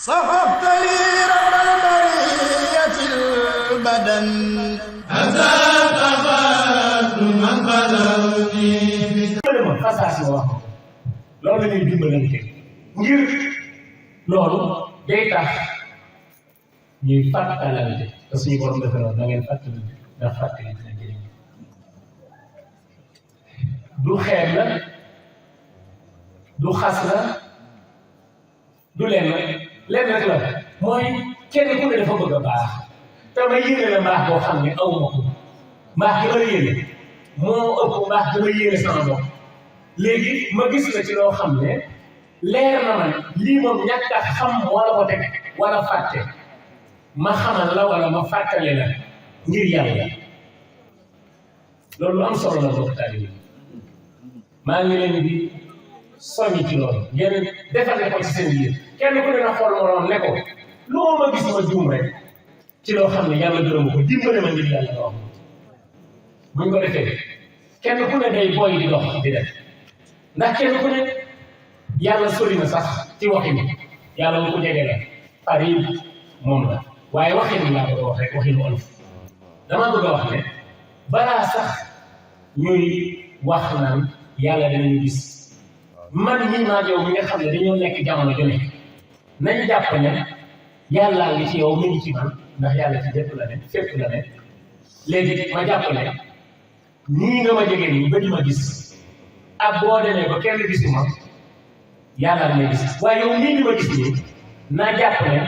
صففت لي رب البرية البدن أنت أخذت من بدني fasaas la wax loolu la ñuy dimbalante ngir loolu day tax ñuy fàttalante te suñu borom defe noonu da ngeen fàttalante ndax fàttalante na njëriñ du xeeb la du xas la du lenn rek la mooy kenn ku ne dafa bëgg a baax te ma yéene la mbaax boo xam ne aw ma ko mbaax gi ma la yéene moo ëpp mbaax gi ma yéene sama bopp léegi ma gis la ci loo xam ne leer na man lii moom ñàkk a xam wala ko teg wala fàtte ma xamal la wala ma fàttale la ngir yàlla loolu lu am solo la bokk taalibe maa ngi leen di soññ ci loolu ngeen defal ko ci seen biir kenn ku ne na xool moroom ne ko loo ma gis ma juum rek ci loo xam ne yàlla gërëmu ko dimbale ma ngir yàlla wax buñ ko defee kenn ku ne day booy di dox di def ndax kenn ku ne yàlla sori na sax ci waxin yàlla mu ko jege la xarib moom la waaye waxin laa bëgg a wax rek waxinu olof damaa bëgg a wax ne balaa sax ñuy wax naan yàlla dinañu gis man mii maa yow mi nga xam ne dañoo nekk jamono ju ne nañ jàpp ne yàllaa ngi ci yow mi ngi ci man ndax yàlla ci lépp la ne fépp la ne léegi ma jàpp ne nii nga ma jege nii ba di ma gis ak boo demee ba kenn gisu ma yàlla may gis waaye yow nii di ma gis nii naa jàpp ne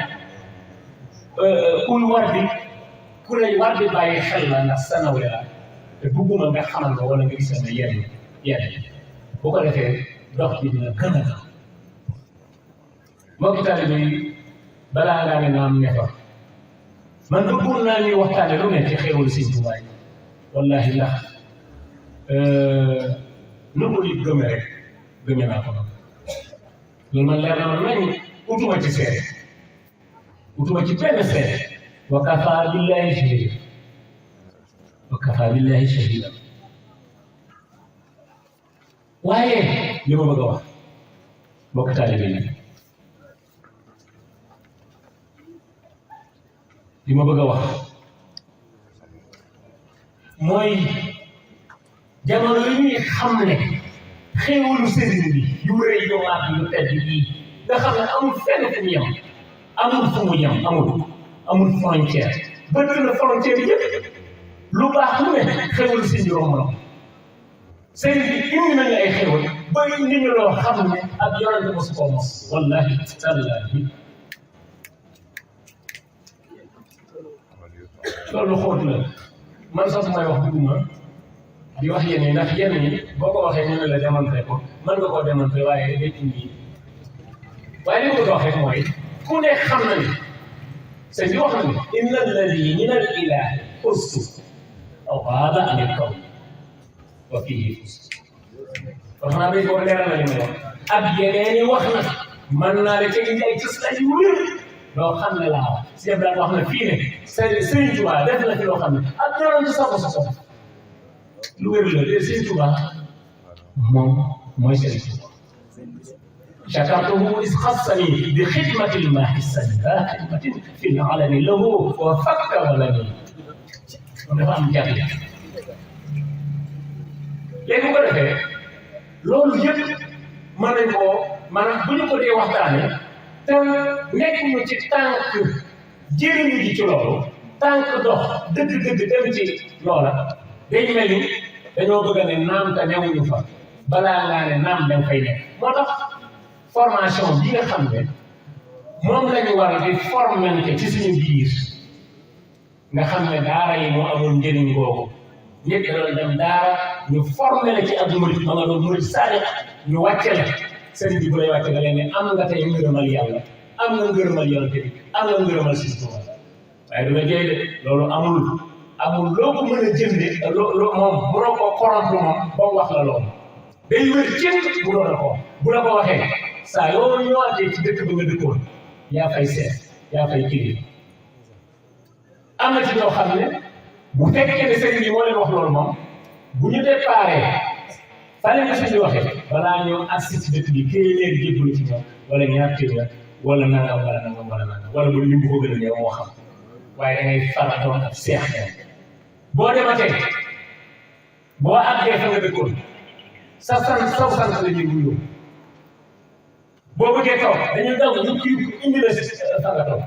ku lay war di bàyyi xel la ndax sa nawle la te bugguma nga xamal ma wala nga gis ma yenn bu ko defee dox bi dina gën a gaaw mbokki taalibe yi balaa ngaa ne naam ne fa man bëggoon naa ñuy waxtaane lu ne ci xéewal Sëñ Tuubaa yi wallahi ndax nu ko nit gëme rek gëme naa ko loolu man leer na ma nañ utuma ci seede utuma ci benn seede wa kafaa billahi shahida waaye li ma bëgg a wax mbokk taalibe yi li ma bëgg a wax mooy jamono yi ñuy xam ne xéewalu sëriñ bi yu rëy yu maat yu tedd yi nga xam ne amul fenn fu mu yem amul fu mu yem amul frontière bëtt na frontière yëpp lu baax lu ne xéewalu sëriñ bi romb na sëriñ bi indi nañu ay xéewal ba nit ñu loo xam ne ak yonente mosu koo mos wallahi tallahi loolu xóot la man sax may wax bugguma di wax yenn yi ndax yenn yi boo ko waxee ñu ne la démontré ko mën nga koo démontré waaye day indi waaye li ma ko wax rek mooy ku ne xam na ni sëñ bi wax na ni inna alladi min al ilahi ustu aw qaada an il kaw wa fihi fustu kon xanaa day ko leeral na li may wax ak yeneen yi wax na mën naa la ca indi ay cëslaay yu wér loo xam ne laa wax si Ibrahima wax na fii ne Sëriñ Tuubaa def na fi loo xam ne ak ñoroon ci sax sa bopp lu wér la de Sëriñ Tuubaa moom mooy Sëriñ Tuubaa shakartuhu is xassani bi xidmatil maaxissani daa xidmatin fi alani lahu wa fakka walani moom dafa am jagle léegi bu ko defee loolu yëpp mën nañ koo maanaam bu ñu ko dee waxtaane te nekk ñu ci tànk jëriñu ji ci loolu tànk dox dëgg-dëgg dem ci loola day mel ni dañoo bëgg a ne naam te newuñu fa balaa ngaa ne naam dañ fay nekk moo tax formation bi nga xam ne moom lañu war a di formante ci suñu biir nga xam ne daara yi moo amul njëriñ googu nit da doon dem daara ñu formé la ci ak murid ma nga doon murid saadiq ñu wàcce la sëriñ bi bu lay wàcce nga leen ne am nga tey ngërëmal yàlla am nga ngërëmal yonent bi am nga ngërëmal Sëriñ Tuubaa waaye du la jëy de loolu amul loo ko mën a jënde moom mënoo koo corrompre moom ba mu wax la loolu day wér cin bu doon ko bu la ko waxee saa yoo ñëwaatee ci dëkk bi nga dëkkoon yaa fay seet yaa fay kii am na ci ñoo xam ne bu fekkee ne sëriñ bi moo leen wax loolu moom bu ñu déparé fa leen sëriñ bi waxee balaa ñoo agsi ci dëkk bi téeméer jébbalu ci ñoom wala ñaar téeméer wala nangam wala bu lim bu ko gën a ñëw moo xam waaye da ngay faratoon ak seex boo dematee boo àggee fa nga dëkkoon sa sant saw sant la ñuy wuyoo boo bëggee toog dañuy daw ñu kii indi la si fa nga toog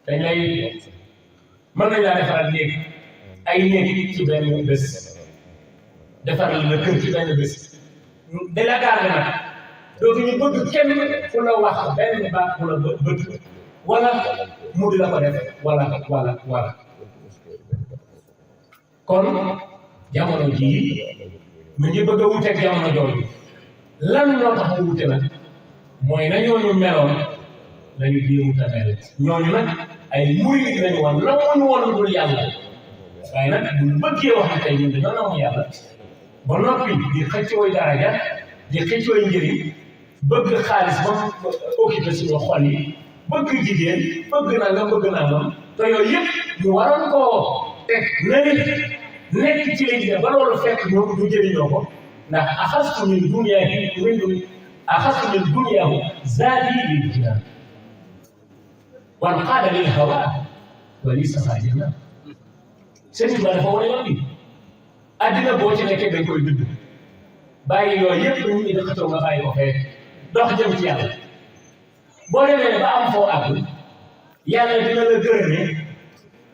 dañ lay mën nañ laa defaral néeg ay néeg ci benn bés defaral la kër ci benn bés de la garde nag dootuñu bëgg kenn ku la wax benn baax ku la bëgg wala mu di la ko def wala kon jamono jii mu ngi bëgg a wuteeg jamono jooju lan moo tax mu wute nag mooy na ñooñu meloon lañu jéemut a mel ñooñu nag ay murid lañu woon namuñu woon lu dul yàlla waaye nag buñ bëggee wax ne tey ñun dañoo namu yàlla ba noppi di xëccooy daraja di xëccooy njëriñ bëgg xaalis ba occupé suñu xol yi bëgg jigéen bëgg nangam te yooyu yëpp ñu waroon koo teg nekk ci liñ ne ba loolu fekk ñoom ñu jëriñoo ko ndax axastu min dunyaahu zaadi lil jinaan wan qaada lil hawaa wa li safa janna sëñ bi dafa war a yoon bi addina boo ci nekkee dañ koy dëgg bàyyi yooyu yëpp ñu ngi dëkkatoo nga bàyyi ko fee dox jëm ci yàlla boo demee ba am foo àgg yàlla dina la gërëmee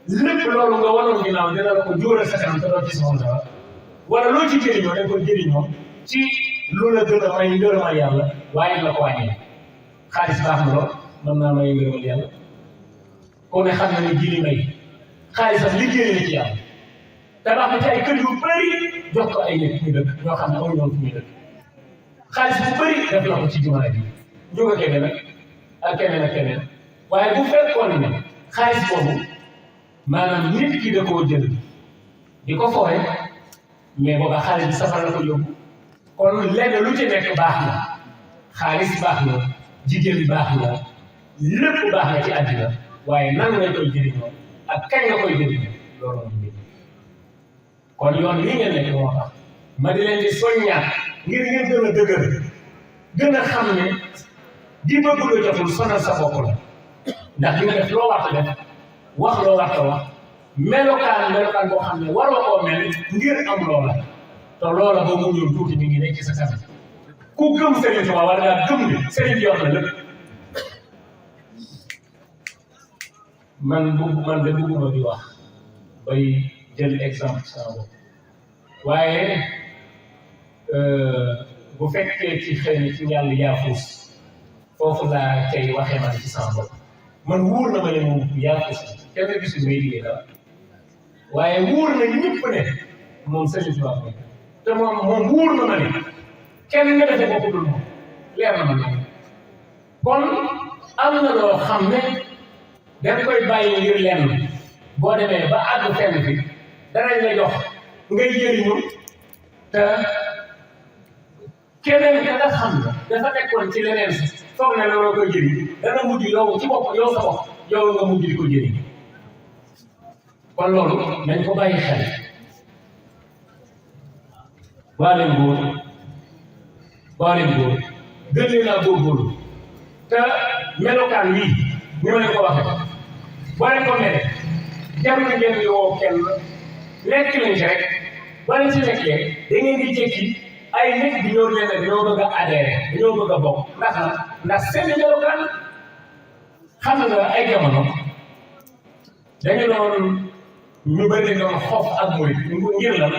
lépp loolu nga wanoon ginnaaw dina la ko jóoral sa kanam te doo ci soxla dara wala loo ci jëriñoo dañ koy jëriñoo ci lu la gën a may ngërëmal yàlla waaye la ko wàññee xaalis baax na lool mën naa may ngërëmal yàlla ku ne xam na ne jili may xaalisam liggéey na ci yàlla tabax na ci ay kër yu bëri jox ko ay nit ñu dëkk ñoo xam ne amuñu woon fu ñu dëkk xaalis bu bëri def na ko ci jumaa ji jóge keneen ak keneen waaye bu fekkoon ne xaalis boobu maanaam nit ki da koo jël di ko fooye mais booba xaalis bi safara la ko yóbbu kon lenn lu ci nekk baax na xaalis baax na jigéen baax na lépp baax na ci àddina waaye nan nga koy jëriñoo ak kañ nga koy jëriñoo loolu mooy mbir kon yoon lii ngeen nekk moo tax ma di leen di soññaat ngir ngeen gën a dëgër gën a xam ne di bëgg lu jotul sonal sa bopp la ndax di nga def loo war a def wax loo war a wax melokaan boo xam ne waroo koo mel ngir am loola te loola boo mu ñëw tuuti mi ngi nekk ci sa kanam ku gëm Serigne Touba war ngaa gëm ne Serigne bi yor na lépp man de bëgguma di wax bay jël exemple sama bopp waaye bu fekkee ci xëy na ci yàlla yaafus foofu laa cay waxee man ci sama bopp man wóor na ma ne moom yaafus kenn gisul may liggéey dara waaye wóor na ñëpp ne moom Serigne Touba mooy te moom wóor na ma ne kenn nga defee bopp dul moom leer na ma ne kon am na loo xam ne dañ koy bàyyi ngir lenn boo demee ba àgg fenn fi danañ la jox ngay jëriñu te keneen ka nga xam ne dafa nekkoon ci leneen si foog na loolu koy jëriñ dana mujj yow ci bopp yow sa bopp yow nga mujj di ko jëriñ kon loolu nañ ko bàyyi xel waa leen góor gën leen a góorgóorlu te melokaan wii ni ma leen ko waxee boo leen ko mel jarul ngeen yoo kenn nekk nañ ci rek boo leen ci nekkee da ngeen di jékki ay nit di ñëw leen ne dañoo bëgg a adhéré dañoo bëgg a bokk ndax seen melokaan xam nga ay jamono dañu doon ñu bëri doon xof ak murit ngir lan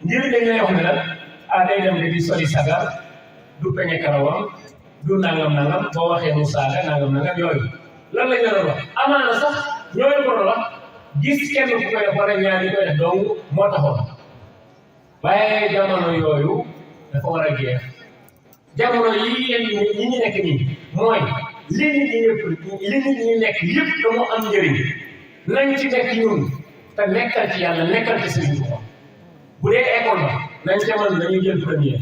ngir dañ lay wax ne la day dem di soli sagar du peñe karawam du nangam boo waxee mu saaga nangam yooyu lan lañ la doon wax amaana sax ñooñu ko doon wax gis kenn ku koy def wala ñaar ñi koy def dong moo taxoon waaye jamono yooyu dafa war a jeex jamono yi ñi ñu nekk nii mooy li nit ñi nekk yëpp damu am njëriñ nañ ci nekk ñun te nekkal ci yàlla nekkal ci Sëriñ Tuubaa bu dee école ba nañ ca mën dañuy jël premier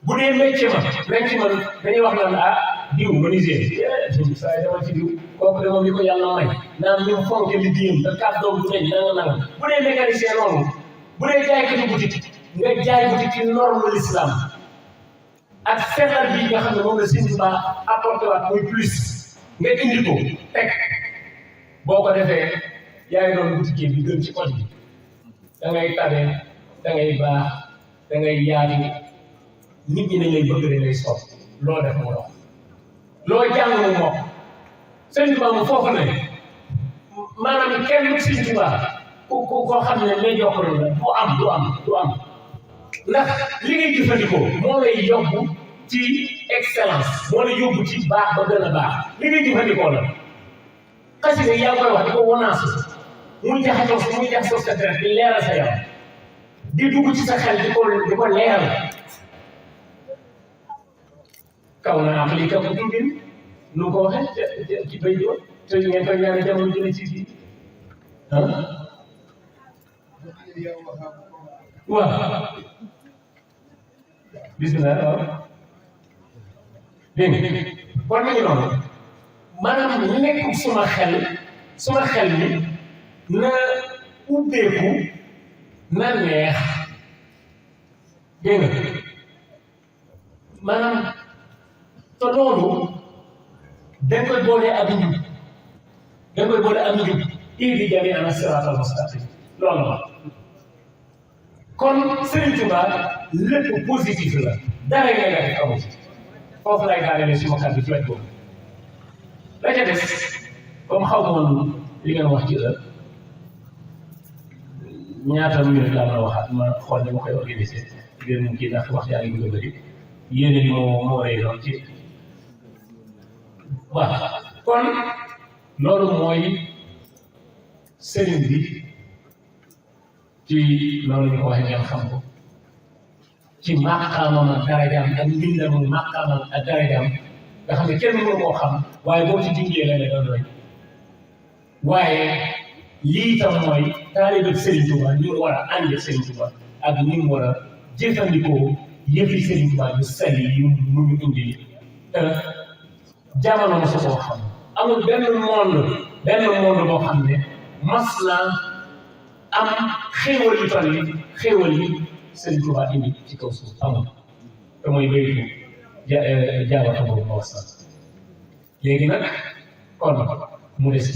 bu dee métier ma nañ ci mën dañuy wax naan diw menuisier saa yi dama ci diw kooku de moom li ko yàlla may naan ñu fonke liggéeyam te kàddoom bu deñ nanga bu dee mécanicien noonu bu dee jaaykatu boutique nga jaay boutique ci norme l'islam ak sellal bi nga xam ne moom la Sëñ Tuubaa apporté waat muy plus nga indi ko teg boo ko defee yaa ngi doon boutique bi gën ci koñ bi da ngay tabe da ngay baax da ngay yaatu nit ñi dañ lay bëgg dañ lay sopp loo def mu dox loo jàng mu mokk Sëñ Tuubaa mu foofu ne maanaam kenn Sëñ Tuubaa koo xam ne médiocre la du am ndax li ngay jëfandikoo moo lay yóbbu ci excellence moo lay yóbbu ci baax ba gën a baax li ngay jëfandikoo la xasida yaa koy wax di ko wonaasu muy jaxasoo sa deret di leeral sa yaram di dugg ci sa xel di ko leeral kaw na am lii kam dundin nu ko waxee ci bay joo te ngeen koy ñaane jamono jële ci fii waaw bismillah waaw dégg nga kon nañu noonu maanaam nekk suma xel mi na ubbeeku na neex dégg nga maanaam te loolu dañ koy boole ak njub ihdi jamii'an siraatal mustaqiim loolu la kon Serigne Touba lépp positif la dara négatif amu ci foofu lay daanele suma kàddu ci wet boobu la ca des comme xaw ma woon li ngeen wax ci heure ñaata minute laa mën a waxaat ma xool ni ma koy organisé ngir mu kii ndax wax yaa ngi bëgg a bëri yéene bi moo rëy lool ci waaw kon loolu mooy sëriñ bi ci loolu ñu ko waxee ngeen xam ko ci màqaamam ak darajaam ak mbindam màqaamam ak darajaam nga xam ne kenn mënu koo xam waaye boo ci jungee la ne doon doy waaye lii tam mooy taalibe Serigne Touba ni mu war a ànd ak Serigne Touba ak ni mu war a jëfandikoo yëfi Serigne Touba yu sell yi mu ñu indi jamono mosu koo xam amul benn monde boo xam ne mas na am xéewal yu toll yi xéewal yi Serigne Touba indi ci kaw suuf amul te mooy baytu jaawata boobu ma wax sax léegi nag kon mu des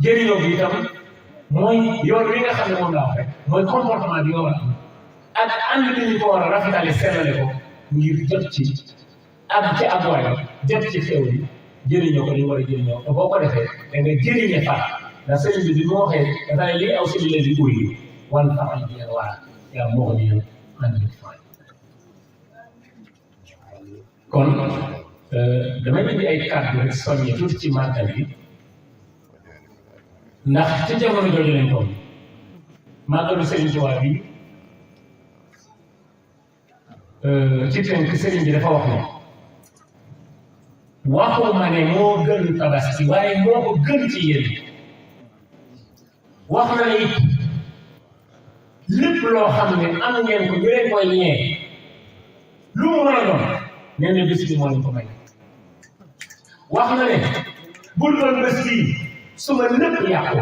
jëriñoo bi itam mooy yoon wi nga xam ne moom laa wax rek mooy comportement bi nga war a am ak ànd bi ñu ko war a rafetale sellale ko ngir jot ci ak ci abwaay jot ci xew yi jëriñoo ko li war a jëriñoo te boo ko defee da nga jëriñe fat ndax sëriñ bi mu waxee dafa ne lii aw si li di uy wan faxal bi yéen waa yaa moo ko yéen ànd bi fay kon damay indi ay kàddu rek soññe tuuti ci màggal bi ndax ci jamono jooju lañ toll màggalu Sëriñ Tuubaa bi ci tënk sëriñ bi dafa wax ne waxuma ne moo gën tabaski waaye moo ko gën ci yéen wax na ne it lépp loo xam ne am ngeen ko ñu leen koy ñee lu mu mën a doon nee na bés bi moo leen ko may wax na ne bul doon bés bii suma lépp yàqu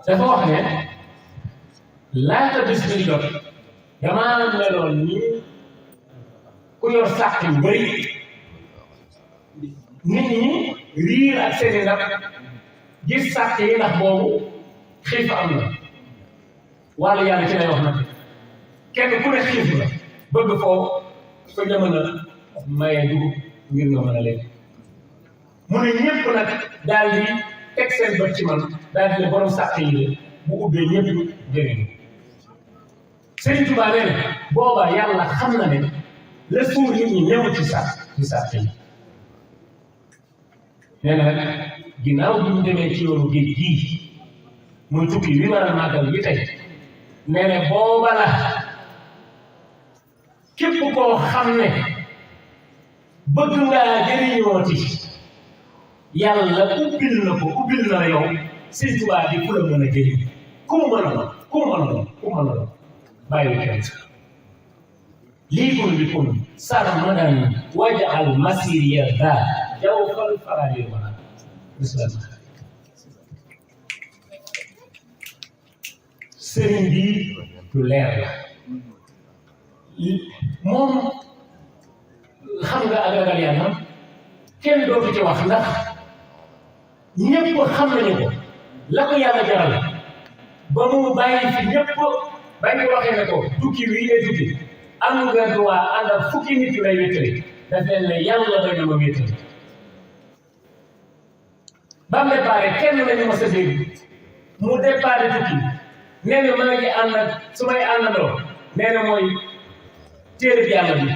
dafa wax ne laata bés bi di jot damaa meloon ni ku yor sàq yu bëri nit ñi riir ak seeni ndab gis sàq yi ndax boobu xiif am na wàllu yàlla ci lay wax nag kenn ku ne xiif la bëgg foo ko jamono maye dugub ngir nga mën a lekk mu ne ñëpp nag daal di teg seen bët ci man daal di ne borom sàq yi de bu ubbee ñëpp jëriñu Sëriñ Tuubaa nee na booba yàlla xam na ne la suur nit ñi ñëw ci sàq yi nee na nag ginnaaw bi ñu demee ci yoonu géej gii muy tukki wi waral màggal bi tey nee na booba la képp koo xam ne bëgg ngaa jëriñooti yàlla ubbil na la yow Sëriñ Tuubaa di ku la mën a jëriñ ku mu mën a doon bàyyi kenn lii kun bi kun sarmadan wajal masiriya daa jawfal faradi mana bismillah sëriñ bi lu leer la moom xam nga ak ragal yàlla kenn dootu ci wax ndax ñëpp xam nañu ko la ko yàlla jaral ba mu bàyyi fi ñëpp bañ ko waxee ne ko tukki wii ngay tukki am nga droit ànd ak fukki nit yu lay wéttali daf leen ne yàlla doy na ma wéttali ba mu déparé kenn lañu ma sa dégg mu déparé tukki nee na maa ngi ànd ak su may àndandoo nee na mooy téere bi yàlla bi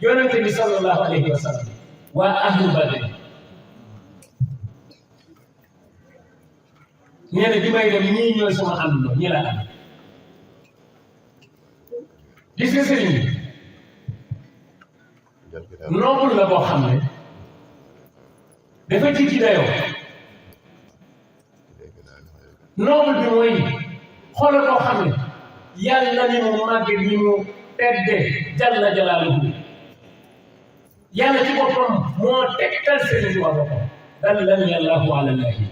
yonente bi sallallahu alayhi wa sallam waa ahlu badr nee na bi may dem ñii ñooy sama àndandoo ñi la am gis nga sëriñ bi noobul la boo xam ne dafa jiggi dayoo noobul bi mooy xoolal koo xam ne yàlla ni mu màgge ni mu tedde jalla jalaaluhu yàlla ci boppam moo tegtal sëriñ bi boppam dallani allahu ala llahi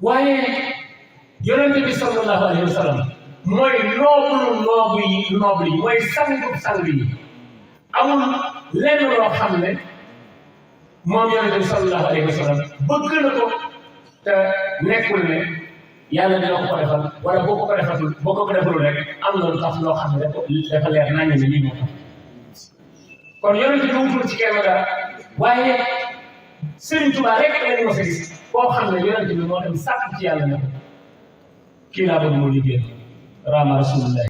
waaye yonente bi sallallahu alayhi wa sallam mooy noobul yi mooy sang yi amul lenn loo xam ne moom yonente bi sallallahu alayhi wa sallam bëgg na ko te nekkul ne yàlla dina ko defal wala boo ko defatul boo ko defalul rek am na lu tax loo xam ne dafa leer nañu ne lii moo tax kon yonente bi wutul ci kenn dara waaye Sëriñ Tuubaa rek la ñu mos a gis koo xam ne yonente bi moo dem sàkk ci yàlla ne ko kii laa bëgg moo liggéey raama rasulullah